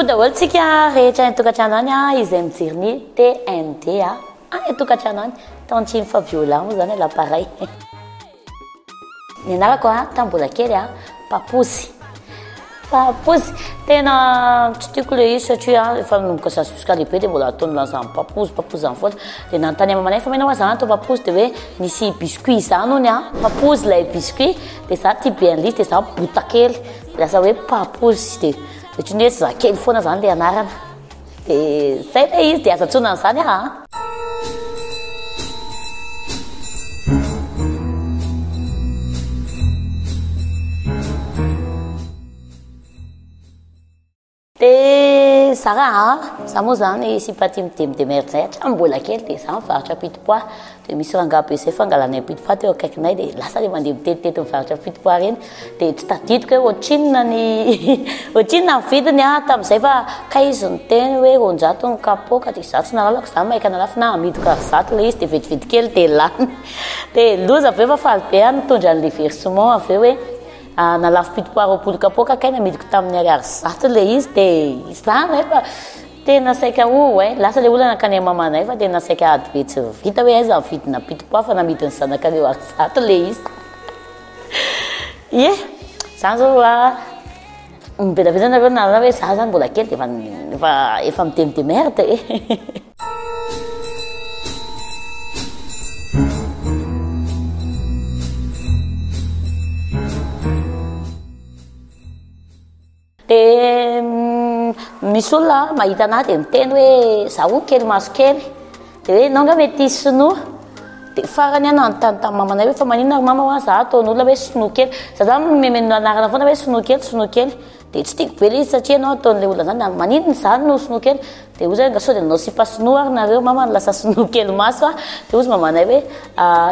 Coucou daholo tsika rehetra any an-tokantrano any a, izay mijery ny TND a, any an-tokantrano any, tantine Fabiola moa zany à l'appareil. Ny anarako a, tamin'ny mbola kely a, Papozy. Papozy, tena tsy tiako ilay izy satria efa nanomboka zaza jusqu'à lehibe dia mbola ataony lazan'ny papozy, papozy zany foana. Dia nanontany mamanay fa maninona hoa zany atao papozy dia hoe nisy biscuit zany hono a, papozy ilay biscuit, dia za tia be an'ilay izy dia za bota kely, dia lasa hoe papozy dia ohatran'ny hoe zazakely foana zany ilay anarana. Dia zay ilay izy dia aza antsoina an'izany aho a. Dia za raha, za moa zany sipa tia midemidemerde zay hatramin'ny mbola kely dia za mivarotra pitipois, dia misy rangahy be zay fangalanay pitipois teo akaikinay dia lasa le mandeha mitetitety mivarotra pitipois reny, Dia tsy tadidiko hoe ohatrinona ny ohatrinona ny vidiny an tamin'izay fa kay izy niteny hoe 200 ny kapoaka dia izaho tsy nahalala ko izaho maika nalafo na amidiko ary 100 ilay izy dia vetivety kely dia lany. Dia loza avy eo fa faly be aho nitondra an'ilay versement avy eo hoe nalafo pitipoa 20 kapoaka kay namidiko tamin'ny ariary 100 ilay izy dia izaho nefa tena saika ho eh lasa ilay olona nankany amin'ny mamanay fa tena saika ady be tsy vita hoe aiza ny vidina pitipoa fa namidin'ny zanakareo ary 100 ilay izy. Ie, za zao a, be dia be zany nareo nahalala hoe za zany mbola kely dia efa efa efa midemidemerde e. Dia misy olona mahita anah dia miteny hoe za hono kely maso kely, dia hoe ianao nga metisy sinoa? Dia farany aho nanontany tamin'ny mamanay hoe fa maninona ry mama hoa za ataon'olona hoe sinoa kely? Za zany mimenona anarana foana hoe sinoa kely, sinoa kely, dia tsy tiako be ilay izy satria ianao ataon'ilay olona zany, maninona izany no sinoa kely? Dia hoy zay nga sao dia nanao sipa sinoa ary nareo mama no lasa sinoa kely maso a! Dia hozy mamanay hoe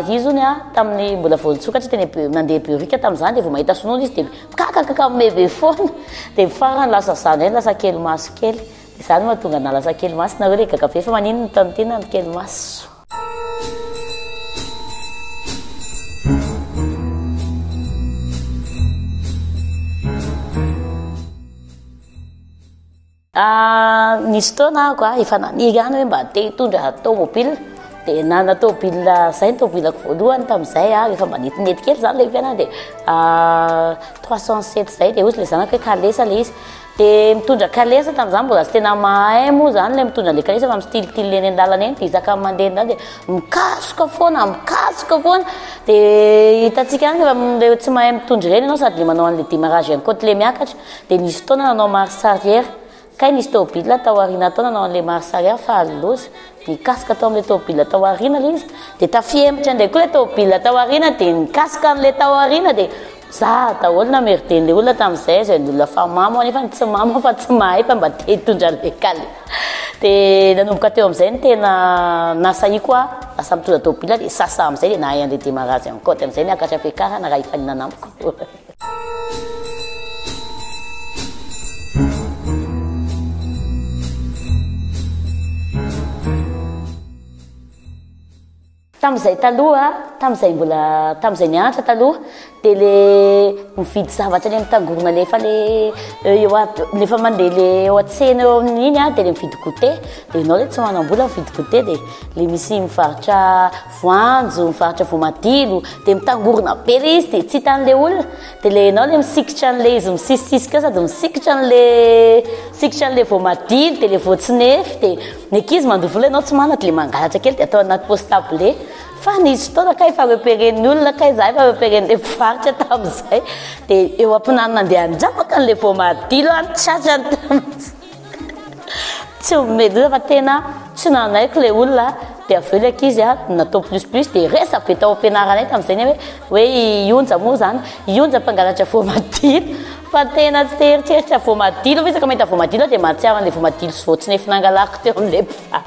izy hono a tamin'ny mbola vao nitsokatra teny nandeha Behoririka tamin'izany dia vao mahita sinoa izy dia Mikakakaka meme be foana dia farany lasa za ndray lasa kely maso kely dia zany mahatonga anah lasa kely maso nareo le gaga be fa maninona no tantena ny kely maso. Nisy fotoana aho ka efa naniry ihany hoe mba te hitondra tômôbila, dia nanana tômôbila izay ny tômôbilako voalohany tamin'izay aho, efa mba netinety kely izany ilay fiainana dia 307 izay dia hozy ilay zanako hoe kalesa ilay izy. Dia mitondra kalesa tamin'izany mbola tsy tena mahay moa izany ilay mitondra an'ilay kalesa fa mistilitily eny an-dalana eny dia isaka mandeha eny dia mikasoka foana, mikasoka foana. Dia hitantsika ihany rehefa ireo tsy mahay mitondra ireny ianao sady ilay manao an'ilay démarrage en côte ilay miakatra. Dia nisy fotoana nanao marche arrière, kay nisy tôbila tao aoriana tao nanao an'ilay marche arrière fa loza, nikasoka tao amin'ilay tôbila tao aoriana ilay izy, dia tafihemotra indray koa ilay tôbila tao aoriana dia nikasoka an'ilay tao aoriana dia za daholo namerden'ilay olona tamin'izay, izay ny olona fa mamo aho nefa tsy mamo aho fa tsy mahay fa mba te hitondra an'ilay kale. Dia nanomboka teo amin'izay no tena nasahiako aho lasa mitondra tôbila dia sasa amin'izay dia nahay an'ilay démarrage en côte amin'izay niakatra fiakarana raha hifaninana amiko. Tamin'izay taloha, tamin'izay mbola, tamin'izay nianatra taloha, dia le mividy zavatra le mitangorona le efa le eo a, le efa mandeha le eo an-tsena eo amin'iny a, dia le mividy goûter, dia ianao le tsy manam-bola mividy goûter dia le misy mivarotra voanjo, mivarotra voamadilo, dia mitangorona be le izy dia tsy hitan'le olona, dia le ianao le misikitra an'le izy misisisisika eo sady misikitra an'le misikitra an'le voamadilo dia le voatsinefy dia ny ankizy mandoa vola ianao tsy manana dia le mangalatra kely dia atao anaty poche tablé fa nisy fotoana kay efa repéren'ny olona kay za efa repéren'le mpivarotra tamin'izay dia eo am-pinanana andeha handrapaka an'le voamadilo aho no tratrany tamin'izay. Tsy omedoza fa tena tsy nanaiky ilay olona dia avy eo ilay ankizy a natao plus plus dia resa be tao am-pianaranay tamin'izay ny hoe hoe i Onja moa izany i Onja mpangalatra voamadilo fa tena tsy te hieritreritra voamadilo fa isaka mahita voamadilo aho dia mahatsiaro an'ilay voamadilo sy voatsinefy nangalako teo amin'ilay mpivarotra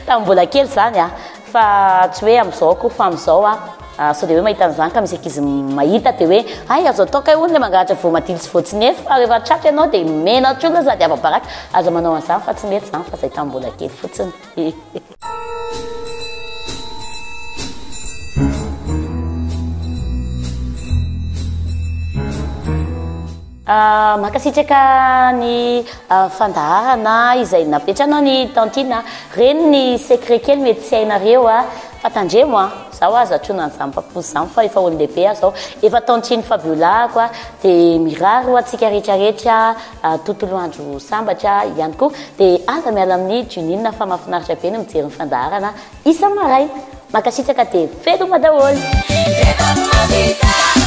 tamin'ny mbola kely izany a Fa tsy hoe amin'izao akory fa amin'izao aho sao dia hoe mahita an'izany ka misy ankizy mahita dia hoe hay azo atao kay hono ilay mangalatra voamadilo sy voatsinefy fa rehefa tratra ianao dia menatra olona sady afa-baraka, aza manao an'izany fa tsy mety izany fa izay tamin'ny mbola kely fotsiny. Mankasitraka ny fandaharana izay napetranao ny tantine a! Reny ny secret kely mety tsy hainareo a! Fa tandremo a! Zaho aza atrona an'izany papoose izany fa efa olon-dehibe aho zao, efa tantine Fabiola ako a! Dia mirary ho antsika rehetra rehetra tontolo andro sambatra ihany koa dia aza miala amin'ny Junine fa mahafinaritra be ny mijery ny fandaharana Isa-maraina. Mankasitraka dia veloma daholo.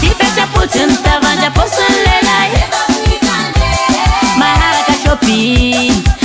Mipetra-potsiny tavandra paosin'ny lehilahy Maharaka shopping.